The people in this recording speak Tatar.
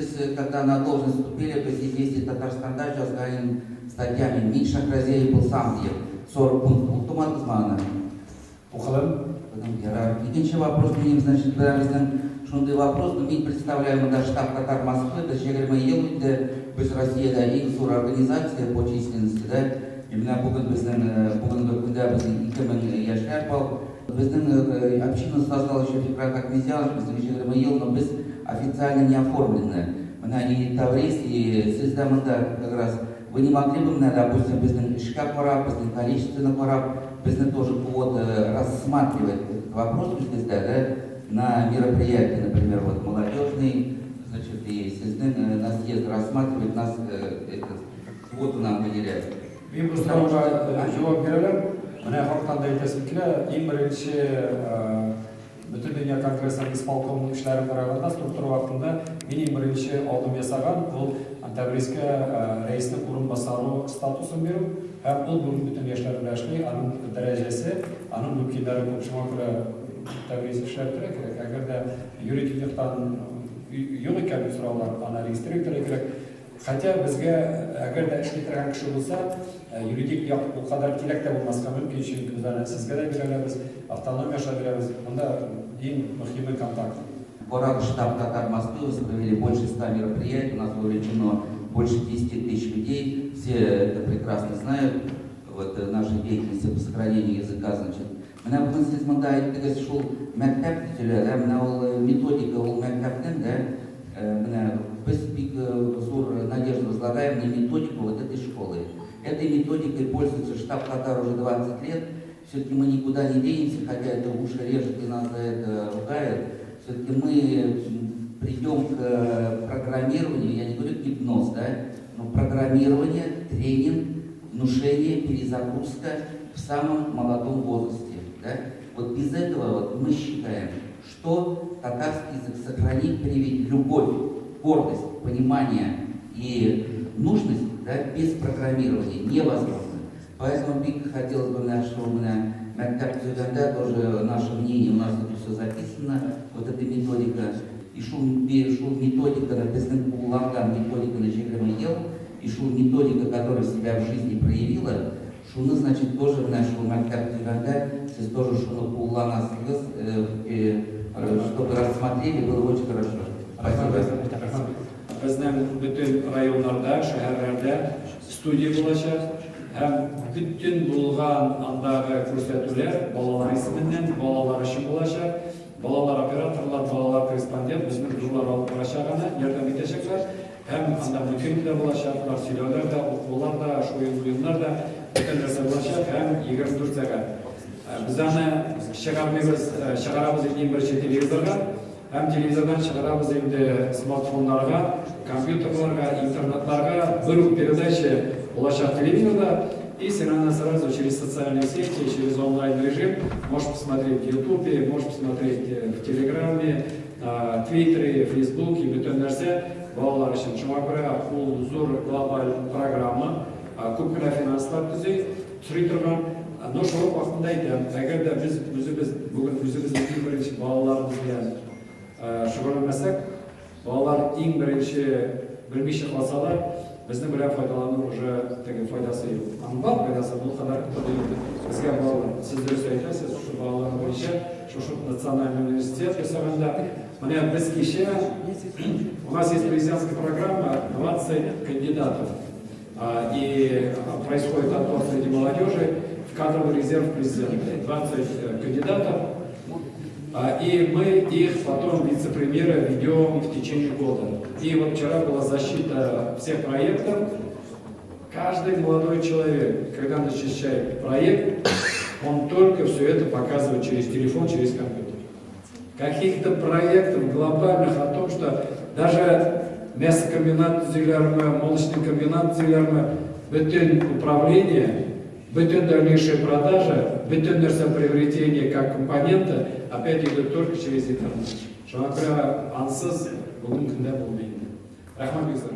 Сез, когда на должность вступили, без «Известий Татарстанда язган статьями «Мин Шахразеев булсам» диеп, 40 пункт укымадыгызмы аны? Укыдым. Укыдым, ярар. Икенче вопрос минем, значит, берәбезнең шундый вопрос, ну, мин представляю монда штаб татар Москвы, без 20 ел инде, без Россиядә иң зур организация по численности, да, и менә бүген безнең, бүгенге көндә безнең 2000 яшьләр бар. Безнең общину создал еще Фикрат Ахметзянов, безнең 20 ел, но без официально не оформлены. Менә и Таврис, и сез дә монда как раз. Вы не могли бы менә, допустим, безнең эшкә карап, безнең количествоны карап, безне тоже квота рассматривать этот вопрос үзегездә, да, на мероприятие, например, вот молодежный, значит, и сезнең на съезд рассматривать нас, этот, квоту нам выделять. Мин бу сорауга җавап бирәләм. Менә хактан да әйтәсем килә. Иң беренче Бөтендөнья конгрессының исполкомының эшләрен караганда, структура вакытында мин иң беренче адым ясаган, ул Тәбрискә рәиснең урынбасары статусын бирү һәм ул бүген бөтен яшьләр белән эшли, аның дәрәҗәсе, аның мөмкиннәре күп. Шуңа күрә Тәбрис эшләп тора кирәк. Әгәр дә юридик яктан юк икән сораулар, аны регистрировать итәргә кирәк. Хотя безгә, әгәр дә эшли торган кеше булса, юридик як ул кадәр кирәк тә булмаска мөмкин, чөнки без аны сезгә дә бирә алабыз, автономия аша бирәбез. Монда иң мөһиме контакт. Карагыз, штаб татар Москвы провели больше 100 мероприятий, у нас вовлечено больше 10 тысяч людей, все это прекрасно знают, вот наша деятельность по сохранению языка, значит. Менә бүген сез монда әйттегез, шул мәктәп төзелә, да, менә ул методика ул мәктәпнең, да, менә без бик зур надежду возлагаем на методику вот этой школы. Этой методикой пользуется штаб татар уже 20 лет. Все-таки мы никуда не денемся, хотя это уши режет и нас за это ругают. Все-таки мы придем к программированию, я не говорю гипноз, да, но программирование, тренинг, внушение, перезагрузка в самом молодом возрасте. Да? Вот без этого вот мы считаем, что татарский язык сохранить, привить любовь, гордость, понимание и нужность, да, без программирования невозможно. Поэтому бик хотелось бы, что у меня мәктәп төзегәндә тоже наше мнение, у нас это все записано, вот эта методика. И шул, шул методиканы, безнең кулланган методиканы 20 ел, и шул методика, которая себя в жизни проявила, шуны, значит, тоже менә шул мәктәп төзегәндә сез тоже шуны кулланасыгыз, чтобы рассмотрели, было очень хорошо. Спасибо. Безнең бөтен районнарда, шәһәрләрдә студия булачак һәм бөтен булган андагы күрсәтүләр балалар исеменнән, балалар өчен булачак. Балалар операторлар, балалар корреспондент, безнең зурлар алып барачак аны, ярдәм итәчәкләр. Һәм анда мультфильм да булачак, сөйләүләр дә, укулар да, шул уеннар да, бөтен нәрсә булачак һәм 24 сәгать. Без аны чыгармыйбыз, чыгарабыз инде иң беренче телевизорга, һәм телевизордан чыгарабыз инде смартфоннарга, компьютерларга, интернетларга. Бер үк передача булачак телевизорда, и син аны сразу через социальные сети, через онлайн режим можешь посмотреть в Ютубе, можешь посмотреть в Телеграме, Твиттере, Фейсбуке, бөтен нәрсә балалар өчен. Шуңа күрә ул зур глобаль программа, күп кенә финанслар төзи, сорый торган. Но шул ук вакытында әйтәм, әгәр дә без үзебез бүген үзебезнең иң беренче балаларыбыз белән шөгыльләнмәсәк, балалар иң беренче белмичә калсалар, безнең белән файдалану уже теге файдасы юк. Аның бар файдасы, ул кадәр юк. Безгә балалар, сез дөрес әйтәсез, шушы балалар буенча шушы национальный университет ясаганда, менә без кичә, у нас есть президентская программа, 20 кандидатов. И происходит отбор среди молодежи в кадровый резерв президента. 20 кандидатов. И мы их потом вице-премьера ведем в течение года. И вот вчера была защита всех проектов. Каждый молодой человек, когда он защищает проект, он только все это показывает через телефон, через компьютер. Каких-то проектов глобальных о том, что даже мясокомбинат төзиләрме, молочный комбинат төзиләрме, бөтен управление, бөтен дальнейшая продажа, бөтен нәрсә приобретение как компонента опять идет только через интернет. Шуңа күрә ансыз бүгенге көндә булмый инде. Рәхмәт бик зур.